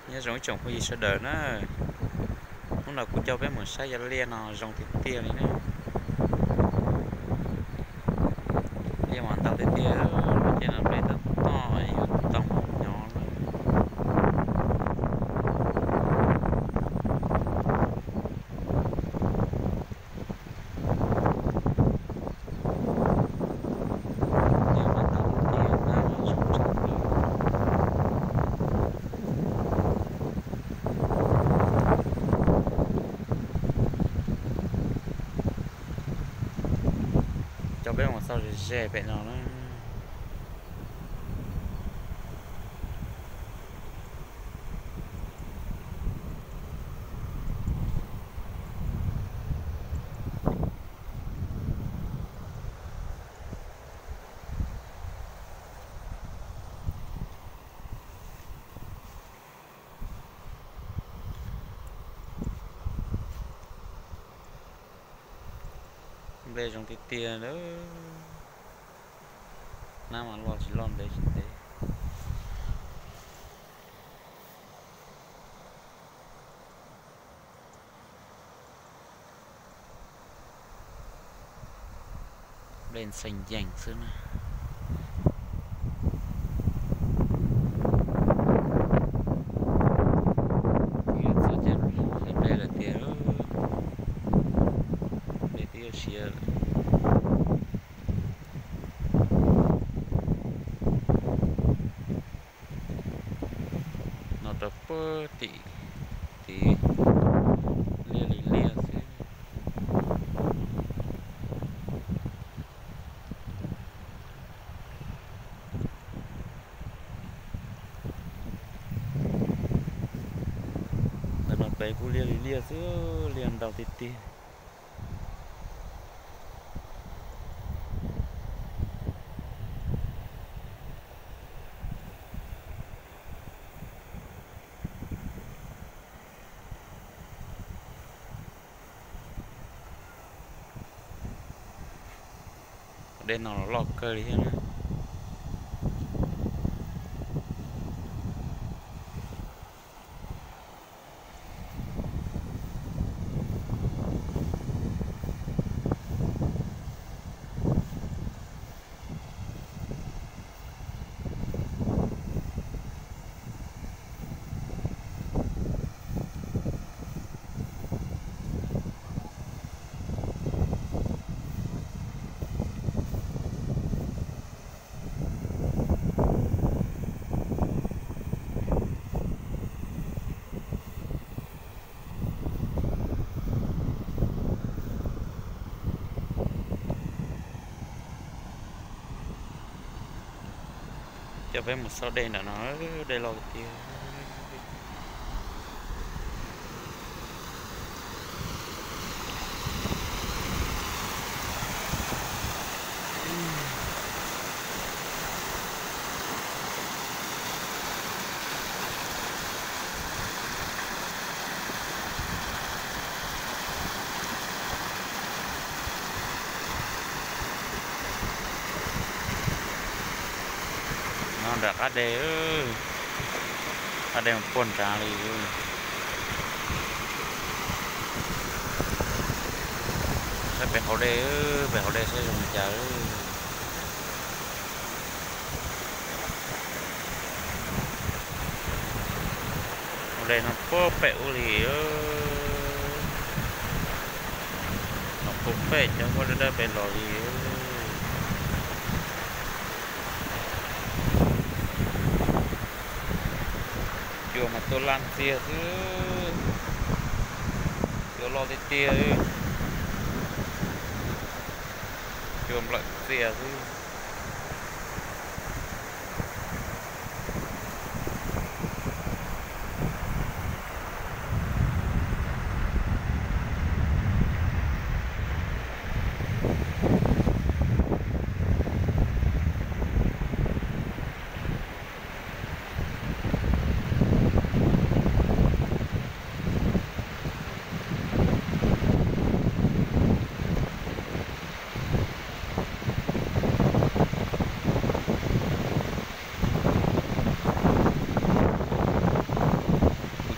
Nyob zoo ib tsoom phooj ywg sawv daws na, hnub no kuv coj peb mus saib cov liaj no zoo tiag tiag li na. Liaj mas ntau tiag tiag, ces no peb tab tom yuav tau mus nyob lawm. Cov peb mus txog ze ze pem no na. Nplej zoo tiag tiag lawm. Nab mas loj tsis loj ntev tsis ntev. Nplej ntxhee yees xwb na. Twb yuav txog caij nplej lawm tiag, nplej twb yuav siav lawm. No rau puag tim, tim liaj li liaj xwb. Ntawm no pem kuj liaj li liaj xwb, liaj ntau tiag tiag. Dej no los loj kawg li thiab na. Coj peb mus xauj dej nram no, dej loj tiag tiag. No nram qab deg, qab deg puag nrad li. Saib pem hauv dej, pem hauv dej saib zoo li cas. Hauv dej no puag pem ub li. No puag pem cov huab dawb dawb pem los li. Cua mas tuaj laj ntxiag xwb. Cua loj tiag tiag. Cua nplawm txias xwb.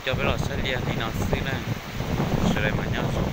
Coj peb los saib liaj li no xwb na. Sawv daws mas nyob zoo.